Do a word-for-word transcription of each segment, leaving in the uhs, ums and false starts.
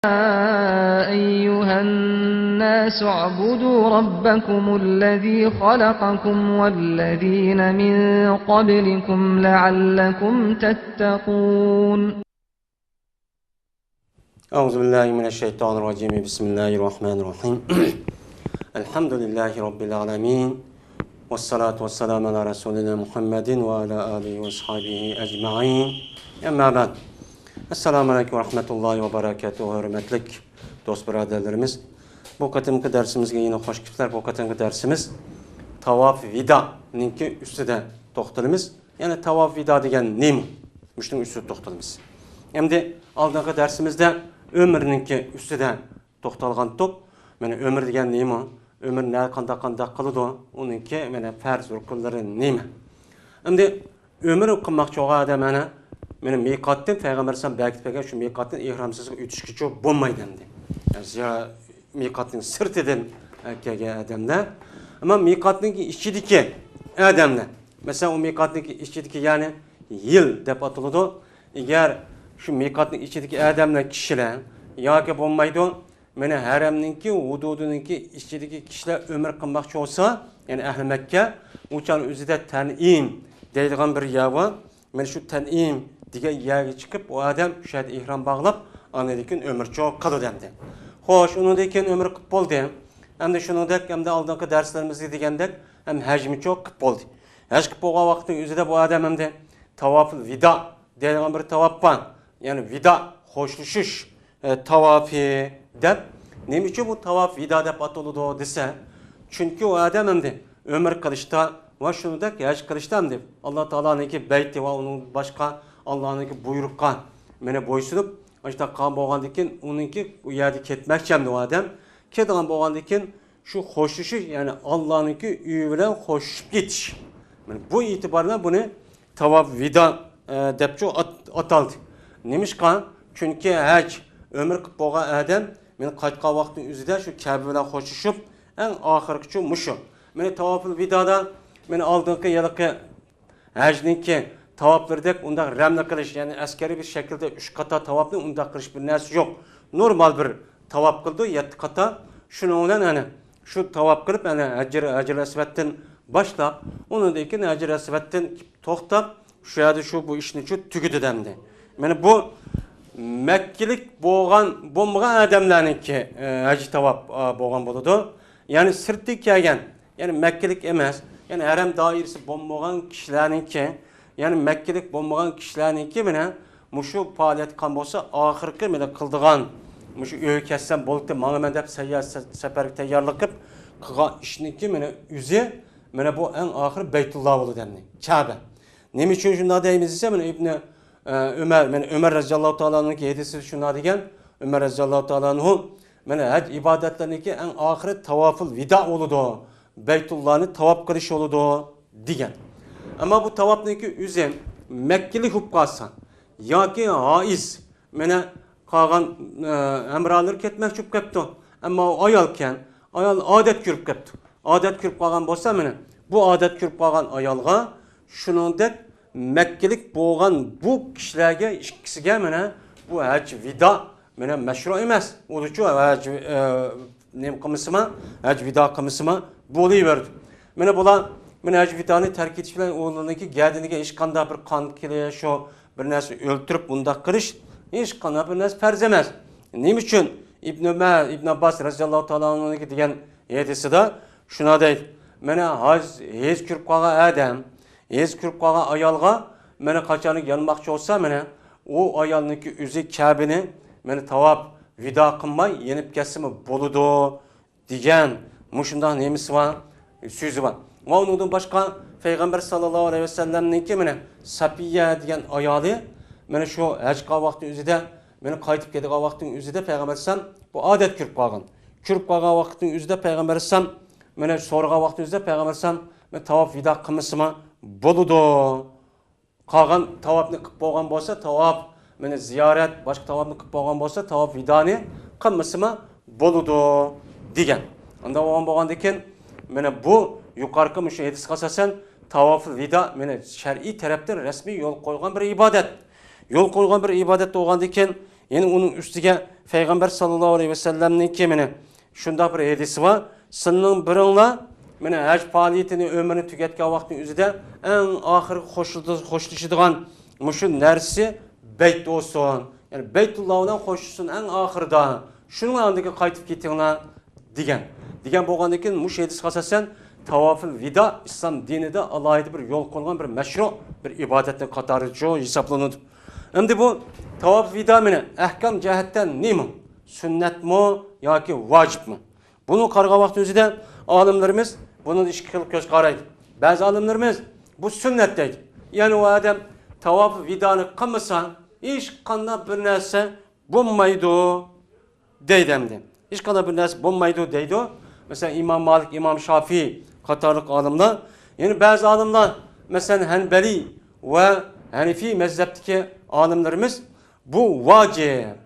أيها الناس اعبدوا ربكم الذي خلقكم والذين من قبلكم لعلكم تتقون. أعوذ بالله من الشيطان الرجيم. بسم الله الرحمن الرحيم. الحمد لله رب العالمين. والصلاة والسلام على رسولنا محمد وعلى آله وأصحابه أجمعين. أما بعد. السلام عليكم ورحمة الله وبركاته. ھۆرمەتلىك دوست بۇرادەرلىرىمىز، بۇ قېتىمقى دەرسىمىزگە يەنە خوش كەپسىلەر. بۇ قېتىمقى دەرسىمىز تاۋاپ ۋىدانىڭكى ئۈستىدە توختىلىمىز. يەنى تاۋاپ ۋىدا دېگەن نېمە؟ مۇشۇنىڭ ئۈستىدە توختىلىمىز. ئەمدى ئالدىنقى دەرسىمىزدە ئۆمرىنىڭكى ئۈستىدە توختالغانتۇق. مانا ئۆمۈر دېگەن نېمە؟ ئۆمۈر نە، قانداق، قانداق قىلىدۇ؟ ئۇنىڭكى مانا پەرز رۇكۇنلىرى نېمە؟ ئەمدى ئۆمرە قىلماقچى بولغان ئادەم ئەنە مانا مىقاتتىن، پەيغەمبەر ئەلەيھىسسالام بەركىتىپ بەرگەن شۇ مىقاتتىن ئېھرامسىز ئۆتۈشكىچە بولمايدۇ ئەمدى. يەنى زىيا-، مىقاتنىڭ سىرتىدىن كەلگەن ئادەملەر. ئەمما مىقاتنىڭ ئىچىدىكى ئادەملەر، مەسىلەن، ئۇ مىقاتنىڭ ئىچىدىكى، يەنى ھىل دەپ ئاتىلىدۇ. ئەگەر شۇ مىقاتنىڭ ئىچىدىكى ئادەملەر، كىشىلەر ياكى بولمايدۇ، مانا ھەرەمنىڭكى ھۇدۇدىنىڭكى ئىچىدىكى كىشىلەر ئۆمرە قىلماقچى بولسا، يەنى ئەھلى مەككە، ئۇ چاغنىڭ ئۆزىدە تەنئىم دەيدىغان بىر يەر بار. مانا شۇ تەنئىم دېگەن يەرگە چىقىپ، ئۇ ئادەم شۇ يەردە ئېھرام باغلاپ، ئاندىن كېيىن ئۆمرىچۇ قىلىدۇ ئەمدى. خوش، ئۇنىڭدىن كېيىن ئۆمرە قىلىپ بولدى. ئەمدى شۇنىڭدەك، ئەمدى ئالدىنقى دەرسلىرىمىزدە دېگەندەك، ھەم ھەجمىچۇ قىلىپ بولدى. ھەج قىلىپ بولغان ۋاقىتنىڭ ئۆزىدە بۇ ئادەم ئەمدى تاۋاپۇل ۋىدا دەيدىغان بىر تاۋاپ بار. يەنى ۋىدا، خوشلىشىش، ئە، تاۋاپى دەپ. نېمە ئۈچۈن بۇ تاۋاپ ۋىدا دەپ ئاتىلىدۇ دېسە، چۈنكى ئۇ ئادەم ئەمدى ئۆمرە قىلىشتا ۋە شۇنىڭدەك ھەج قىلىشتا ئەمدى ئاللا تائالانىڭكى بەيتى ۋە ئۇنىڭ باشقا ئاللانىڭكى بۇيرۇققا مانا بويسۇنۇپ، ئاشۇنداق قىلغان بولغاندىن كېيىن ئۇنىڭكى ئۇ يەردە كەتمەكچى ئەمدى ئۇ ئادەم. كەتكەن بولغاندىن كېيىن شۇ خوشلىشىش، يەنى ئاللانىڭكى ئۆيى بىلەن خوشلىشىپ كېتىش. مانا بۇ ئېتىبار بىلەن بۇنى تاۋاپ ۋىدا، ئە، دەپچۇ ئات-، ئاتالدى. نېمىشقا؟ چۈنكى ھەج، ئۆمرە قىلىپ بولغان ئادەم مانا قايتقان ۋاقتىنىڭ ئۆزىدە شۇ كەبە بىلەن خوشلىشىپ، ئەڭ ئاخىرقىچۇ مۇشۇ. مانا تاۋاپۇل ۋىدادا مانا ئالدىنقى ھېلىقى ھەجنىڭكى تاۋاپلىرىدەك ئۇنداق رەملە قىلىش، يەنى ئەسكەرىي بىر شەكىلدە ئۈچ قاتا تاۋاپنى ئۇنداق قىلىش بىر نەرسە يوق. نورمال بىر تاۋاپ قىلىدۇ، يەتتە قاتا. شۇنىڭ بىلەن ئەنە شۇ تاۋاپ قىلىپ، ئەنە ھەجر، ھەجر ئەسۋەدتىن باشلاپ، ئۇنىڭدىن كېيىن ھەجر ئەسۋەدتىن توختاپ، شۇ يەردە شۇ بۇ ئىشنى شۇ تۈگىدى دەمدى. مانا بۇ مەككىلىك بولغان، بولمىغان ئادەملەرنىڭكى، ئە، ھەج تاۋاپ، ئا، بولغان بولىدۇ. يەنى سىرتتىن كەلگەن، يەنى مەككىلىك ئەمەس، يەنى ھەرەم دائىرىسى بولمىغان كىشىلەرنىڭكى، يەنى مەككىلىك بولمىغان كىشىلەرنىڭكى مانا مۇشۇ پائالىيەت قىلغان بولسا، ئاخىرقى مانا قىلىدىغان مۇشۇ ئۆيگە كەتسەم بولدى، ماڭىمەن دەپ سەييار سە-، سەپەرگە تەييارلىق قىلىپ قىلغان ئىشنىڭكى مانا ئۆزى، مانا بۇ ئەڭ ئاخىرى بەيتۇللا بولىدۇ ئەمدى، كەبە. نېمە ئۈچۈن شۇنداق دەيمىز دېسە، مانا ئىبنى، ئە، ئۆمەر، مانا ئۆمەر رەزىياللاھۇ تائالا ئەنھۇنىڭكى ھەدىسىدە شۇنداق دېگەن، ئۆمەر رەزىياللاھۇ تائالا ئەنھۇ، مانا ھەج ئىبادەتلىرىنىڭكى ئەڭ ئاخىرى تاۋافۇل ۋىدا بولىدۇ، بەيتۇللانى تاۋاپ قىلىش بولىدۇ دېگەن. ئەمما بۇ تاۋاپنىڭكى ئۆزى مەككىلىك بولۇپ قالسا ياكى ھائىز، مانا قالغان، ئە، ھەمراھلىرى كەتمەكچى بولۇپ قاپتۇ. ئەمما ئۇ ئايالكەن، ئايال ئادەت كۆرۈپ قاپتۇ. ئادەت كۆرۈپ قالغان بولسا، مانا بۇ ئادەت كۆرۈپ قالغان ئايالغا شۇنىڭدەك مەككىلىك بولغان بۇ كىشىلەرگە ئىككىسىگە مانا بۇ ھەج ۋىدا مانا مەشرۇ ئەمەس. ئۇلىچۇ ھەج، ئە، نېمە قىلمىسىما، ھەج ۋىدا قىلمىسىما بولۇۋېرىدۇ. مانا بۇلار مانا ھەج ۋىدانى تەرك ئېتىش بىلەن ئۇلارنىڭكى گەدىنىگە ھېچقانداق بىر قان كېلىش، شۇ بىر نەرسە ئۆلتۈرۈپ بۇنداق قىلىش ھېچقانداق بىر نەرسە پەرز ئەمەس. نېمە ئۈچۈن؟ ئىبن ئۆمەر، ئىبن ئابباس رەزىياللاھۇ تائالا ئەنھۇنىڭكى دېگەن ھەدىسىدە شۇنداق دەيدۇ، مانا ھاز-، ھەيز كۆرۈپ قالغان ئادەم، ھەيز كۆرۈپ قالغان ئايالغا مانا قاچانكى يانماقچى بولسا، مانا ئۇ ئايالنىڭكى ئۆزى كەبىنى مانا تاۋاپ ۋىدا قىلماي يېنىپ كەتسىمۇ بولىدۇ دېگەن مۇشۇنداق نېمىسى بار، سۆزى بار. ۋە ئۇنىڭدىن باشقا پەيغەمبەر ساللاللاھۇ ئەلەيھى ۋەسەللەمنىڭكى مانا سەپىيە دېگەن ئايالى مانا شۇ ھەج قىلغان ۋاقتى ئۆزىدە، مانا قايتىپ كېتىدىغان ۋاقتىنىڭ ئۆزىدە پەيغەمبەر ئەلەيھىسسالام بۇ ئادەت كۆرۈپ قالغان. كۆرۈپ قالغان ۋاقىتنىڭ ئۆزىدە پەيغەمبەر ئەلەيھىسسالام، مانا سورىغان ۋاقىتنىڭ ئۆزىدە پەيغەمبەر ئەلەيھىسسالام، مانا تاۋاپ ۋىدا قىلمىسىمۇ بولىدۇ. قالغان تاۋاپنى قىلىپ بولغان بولسا، تاۋاپ، مانا زىيارەت، باشقا تاۋاپنى قىلىپ بولغان بولسا، تاۋاپ ۋىدانى قىلمىسىمۇ بولىدۇ دېگەن. ئۇنداق بولغان بولغاندىن كېيىن، مانا بۇ يۇقىرىقى مۇشۇ ھەدىسكە ئاساسەن، تاۋاپۇل ۋىدا، مانا شەرئىي تەرەپتىن رەسمىي يول قويغان بىر ئىبادەت. يول قويغان بىر ئىبادەت بولغاندىن كېيىن، يەنە ئۇنىڭ ئۈستىگە پەيغەمبەر ساللاللاھۇ ئەلەيھى ۋەسەللەمنىڭكى مانا شۇنداق بىر ھەدىسى بار. سىلىنىڭ بىرىڭلار مانا ھەج پائالىيىتىنى، ئۆمرىنى تۈگەتكەن ۋاقتىنىڭ ئۆزىدە ئەڭ ئاخىرقى خوشلىشىدىغان مۇشۇ نەرسىسى بەيت بولسۇن. يەنى بەيتۇللا بىلەن خوشلىشسۇن ئەڭ ئاخىرىدا. شۇنىڭ ئاندىن كېيىن قايتىپ كېتىڭلار دېگەن. دېگەن بولغاندىن كېيىن مۇشۇ ھەدىسكە ئاساسەن تاۋافىل ۋىدا ئىسلام دىنىدا ئالاھىدە بىر يول قويۇلغان بىر مەشرۇ بىر ئىبادەتنىڭ قاتارىدا ھېسابلىنىدۇ. ئەمدى بۇ تاۋاپ ۋىدا مېنى ئەھكام جەھەتتە نېمە؟ سۈننەتمۇ ياكى ۋاجىپمۇ؟ بۇنى قارىغان ۋاقىت ئۆزىدە ئالىملىرىمىز بۇنىڭدا ئىككى خىل كۆز قارايدۇ. بەزى ئالىملىرىمىز بۇ سۈننەت دەيدۇ. يەنى ئۇ ئادەم تاۋاپ ۋىدانى قىلمىسا، ھېچقانداق بىر نەرسە بولمايدۇ دەيدۇ ئەمدى. ھېچقانداق بىر نەرسە بولمايدۇ دەيدۇ. مەسىلەن، ئىمام مالىك، ئىمام شافىي قاتارلىق ئالىملار. يەنە بەزى ئالىملار، مەسىلەن، ھەنبەلىي ۋە ھەنىفىي مەزھەپتىكى ئالىملىرىمىز بۇ ۋاجىپ.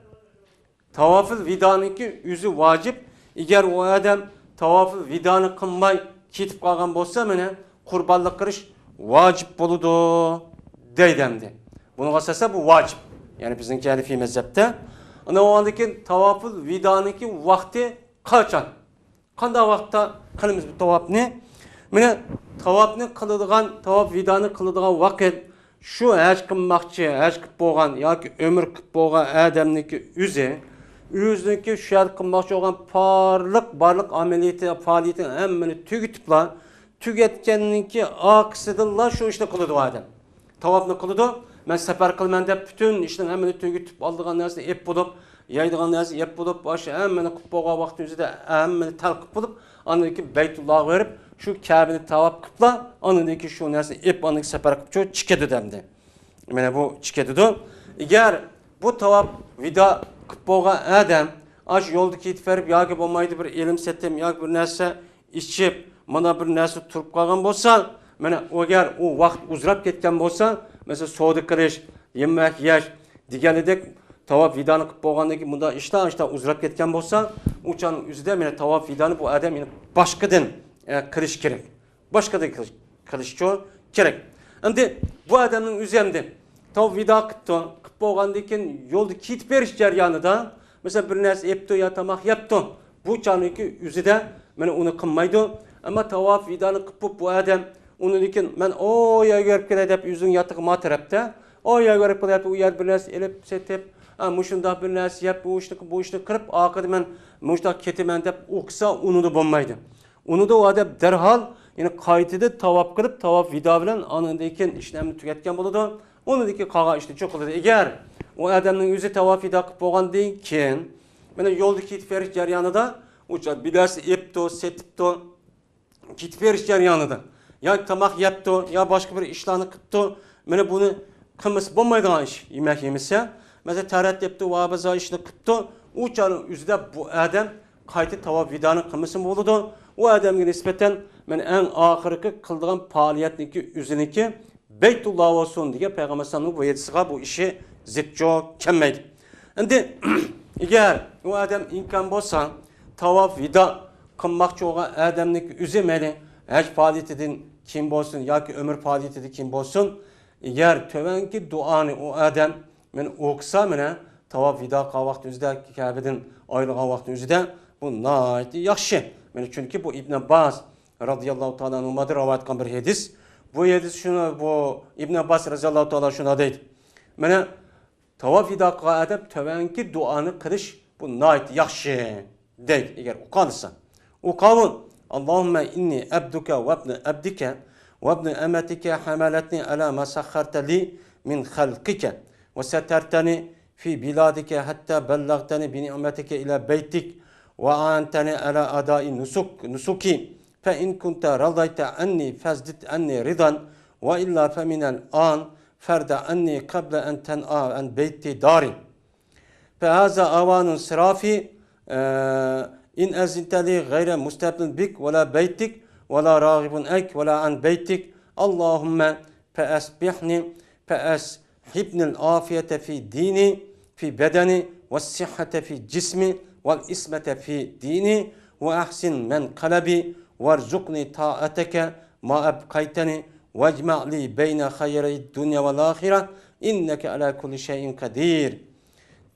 تاۋافىل ۋىدانىڭكى ئۆزى ۋاجىپ. ئەگەر ئۇ ئادەم تاۋافىل ۋىدانى قىلماي كېتىپ قالغان بولسا، مانا قۇربانلىق قىلىش ۋاجىپ بولىدۇ دەيدۇ ئەمدى. بۇنىڭغا ئاساسەن بۇ ۋاجىپ. يەنى بىزنىڭكى ھەنىفىي مەزھەپتە. ئاندىن كېيىن تاۋافىل ۋىدانىڭكى ۋاقتى قاچان؟ قانداق ۋاقىتتا قىلىمىز بۇ تاۋاپنى؟ مانا تاۋاپنى قىلىدىغان، تاۋاپ ۋىدانى قىلىدىغان ۋاقىت شۇ ھەج قىلماقچى، ھەج قىلىپ بولغان ياكى ئۆمرە قىلىپ بولغان ئادەمنىڭكى ئۆزى، ئۆزىنىڭكى شۇ يەردە قىلماقچى بولغان بارلىق، بارلىق ئەمەلىيىتى، پائالىيىتىنى ھەممىنى تۈگىتىپلا، تۈگەتكەننىڭكى ئارقىسىدىنلا شۇ ئىشنى قىلىدۇ ئادەم. تاۋاپنى قىلىدۇ. مەن سەپەر قىلىمەن دەپ پۈتۈن ئىشنىڭ ھەممىنى تۈگىتىپ، ئالىدىغان نەرسىنى ئېلىپ بولۇپ، يەيدىغان نەرسىنى ئېلىپ بولۇپ، باشقا ھەممىنى قىلىپ بولغان ۋاقتى ئۆزىدە ھەممىنى تەل قىلىپ بولۇپ، ئاندىن كېيىن بەيتۇللاغا بېرىپ، شۇ كەبىنى تاۋاپ قىلىپلا، ئاندىن كېيىن شۇ نەرسىنى ئېلىپ، ئاندىن كېيىن سەپەر قىلىپ چىقىدۇ دەمدى. مانا بۇ چىقىدۇ. ئەگەر بۇ تاۋاپ ۋىدا قىلىپ بولغان ئادەم ئاشۇ يولدا كېتىپ بېرىپ ياكى بولمايدۇ بىر ئېلىم سېتىم ياكى بىر نەرسە ئىچىپ، مانا بىر نەرسە تۇرۇپ قالغان بولسا، مانا ئەگەر ئۇ ۋاقىت ئۇزىراپ كەتكەن بولسا، مەسىلەن، سودا قىلىش، يېمەك يەش دېگەنلىدەك، تاۋاپ ۋىدانى قىلىپ بولغاندىن كېيىن مۇنداق ئىشلار، ئىشلار ئۇزىراپ كەتكەن بولسا، ئۇ چاغنىڭ ئۆزىدە مانا تاۋاپ ۋىدانى بۇ ئادەم يەنە باشقىدىن، ئە، قىلىش كېرەك. باشقىدىن قىلىش، قىلىشچۇ كېرەك. ئەمدى بۇ ئادەمنىڭ ئۆزى ئەمدى تاۋاپ ۋىدا قىپتۇ، قىپ بولغاندىن كېيىن يولدا كېتىپ بېرىش جەريانىدا، مەسىلەن، بىر نەرسە ئېپتۇ يا تاماق يەپتۇ، بۇ چاغنىڭكى ئۆزىدە مانا ئۇنى قىلمايدۇ. ئەمما تاۋاپ ۋىدانى قىپ بوپ بۇ ئادەم ئۇنىڭدىن كېيىن مەن ئۇ يەرگە بېرىپ كېلەي دەپ ئۆزىنىڭ ياتىقى ما تەرەپتە، ئۇ يەرگە بېرىپ كېلەي دەپ ئۇ يەردە بىر نەرسە ئېلىپ سېتىپ، ئا، مۇشۇنداق بىر نەرسە يەپ، بۇ ئىشنى، بۇ ئىشنى قىلىپ، ئاخىرىدا مەن مۇشۇنداق كېتىمەن دەپ ئۇ قىلسا ئۇنىدا بولمايدۇ. ئۇنىدا ئۇ ئادەم دەرھال، يەنى قايتىدىن تاۋاپ قىلىپ، تاۋاپ ۋىدا بىلەن ئاندىن كېيىن ئىشنى ھەممىنى تۈگەتكەن بولىدۇ. ئۇنىڭدىن كېيىن قالغان ئىشنى چوقۇلىدى. ئەگەر ئۇ ئادەمنىڭ ئۆزى تاۋاپ ۋىدا قىلىپ بولغاندىن كېيىن، مانا يولدا كېتىپ بېرىش جەريانىدا ئۇ چاغ بىر نەرسە ئېپتۇ، سېتىپتۇ، كېتىپ بېرىش جەريانىدا يا تاماق يەپتۇ، يا باشقا بىر ئىشلارنى قىپتۇ، مانا بۇنى قىلمىسا بولمايدىغان ئىش، يېمەك يېمىسە، مەسىلەن، تەرەت يەپتۇ، ۋە بازار ئىشنى قىپتۇ، ئۇ چاغنىڭ ئۆزىدە بۇ ئادەم قايتا تاۋاپ ۋىدانى قىلمىسىمۇ بولىدۇ. ئۇ ئادەمگە نىسبەتەن مەن ئەڭ ئاخىرقى قىلىدىغان پائالىيەتنىڭكى ئۆزىنىڭكى بەيتۇللا بولسۇن دېگەن پەيغەمبەر ئەلەيھىسسالامنىڭ بۇ ھەدىسىغا بۇ ئىشى زىتچۇ كەلمەيدۇ. ئەمدى ئەگەر ئۇ ئادەم ئىمكان بولسا، تاۋاپ ۋىدا قىلماقچى بولغان ئادەمنىڭ ئۆزى مەيلى ھەج پائالىيىتىدىن كېيىن بولسۇن ياكى ئۆمرە پائالىيىتىدىن كېيىن بولسۇن، ئەگەر تۆۋەنكى دۇئانى ئۇ ئادەم مانا ئوقۇسا، مانا تاۋاپ ۋىدا قىلغان ۋاقتى ئۆزىدە، كەبىدىن ئايرىلغان ۋاقتى ئۆزىدە، بۇ ناھايىتى ياخشى. مانا چۈنكى بۇ ئىبن ئابباس رازىياللاھۇ تائالا ئەنھۇمادىن رىۋايەت قىلغان بىر ھەدىس. بۇ ھەدىس شۇنى، بۇ ئىبن ئابباس رازىياللاھۇ تائالا شۇنداق دەيدۇ. مانا تاۋاپ ۋىدا قىلغان ئادەم تۆۋەنكى دۇئانى قىلىش، بۇ ناھايىتى ياخشى دەيدۇ، ئەگەر ئۇقالىسا. ئۇقاۋۇ، اللهم إني عبدك وابن عبدك وابن أمتك حملتني على ما سخرت لي من خلقك وسترتني في بلادك حتى بلغتني بنعمتك إلى بيتك وأعنتني على أداء نسك، نسكي، فإن كنت رضيت عني فاسدد عني رضا، وإلا فمن الآن فارض عني قبل أن تنأى عن بيتي داري. فهذا أوان انصرافي، آه، إن أذنت لي غير مستبطن بك ولا بيتك ولا راغب عنك ولا عن بيتك. اللهم فأصبحني، فأصحبني العافية في ديني، في بدني، والصحة في جسمي، والعصمة في ديني، وأحسن منقلبي، وارزقني طاعتك ما أبقيتني، واجمع لي بين خيري الدنيا والآخرة، إنك على كل شيء قدير.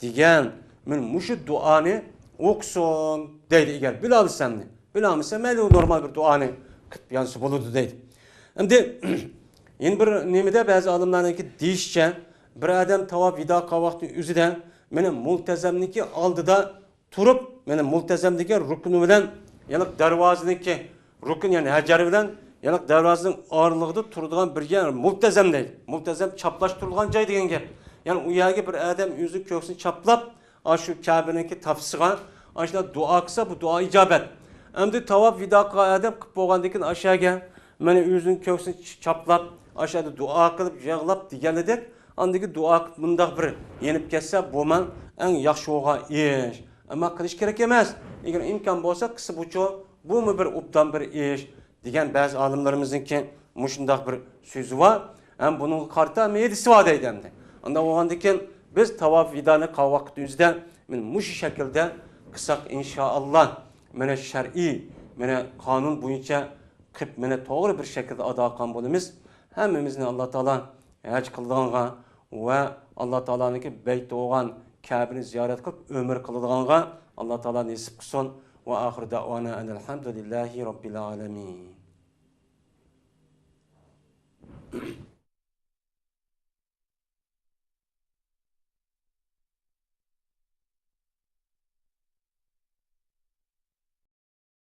دېگەن مانا مۇشۇ دۇئانى ئوقۇسۇن دەيدۇ، ئەگەر بىلەلىسەمنى. بىلەلمىسە مەيلى، ئۇ نورمال بىر دۇئانى قىلىپ يانسا بولىدۇ دەيدۇ. ئەمدى يەنە بىر نېمىدە بەزى ئالىملارنىڭكى دېيىشىچە، بىر ئادەم تاۋاپ ۋىدا قىلغان ۋاقتى ئۆزىدە مانا مۇلتەزەمنىڭكى ئالدىدا تۇرۇپ، مانا مۇلتەزەم دېگەن رۇكنى بىلەن يەنە دەرۋازىنىڭكى رۇكن، يەنى ھەجەر بىلەن يەنە دەرۋازىنىڭ ئارىلىقىدا تۇرىدىغان بىر يەر مۇلتەزەم دەيدۇ. مۇلتەزەم چاپلاش تۇرىدىغان جاي دېگەن گەپ. يەنى ئۇ يەرگە بىر ئادەم ئۆزىنىڭ كۆكسىنى چاپلاپ، ئاشۇ كەبىنىڭكى تاپىسىغا ئاشۇنداق دۇئا قىلسا، بۇ دۇئا ئىجابەت. ئەمدى تاۋاپ ۋىدا قىلغان ئادەم قىلىپ بولغاندىن كېيىن ئاشۇ يەرگە مانا ئۆزىنىڭ كۆكسىنى چاپلاپ، ئاشۇ يەردە دۇئا قىلىپ، يىغلاپ دېگەنلىدەك، ئاندىن كېيىن دۇئا قىلىپ مۇنداق بىر يېنىپ كەتسە، بۇمۇ ئەڭ ياخشى بولغان ئىش. ئەمما قىلىش كېرەك ئەمەس. ئەگەر ئىمكان بولسا، قىلسا بۇچۇ، بۇمۇ بىر ئوبدان بىر ئىش، دېگەن بەزى ئالىملىرىمىزنىڭكى مۇشۇنداق بىر سۆزى بار. ھەم بۇنىڭغا قارىتا ھەم ھەدىسى بار دەيدۇ ئەمدى. ئانداق بولغاندىكىن، بىز تاۋاپ ۋىدانى قىلغان ۋاقىت ئۆزىدە مانا مۇشۇ شەكىلدە قىلساق، ئىنشائاللا، مانا شەرئىي، مانا قانۇن بويىچە قىلىپ، مانا توغرا بىر شەكىلدە ئادا قىلغان بولىمىز. ھەممىمىزنى ئاللا تائالا ھەج قىلىدىغانغا ۋە ئاللا تائالانىڭكى بەيتى بولغان كەبىنى زىيارەت قىلىپ ئۆمرە قىلىدىغانغا ئاللا تائالا نېسىپ قىلسۇن. ۋە ئاخىر دەئۋانا ئەنىل ھەمدۇلىللاھى رەببىل ئالەمىن.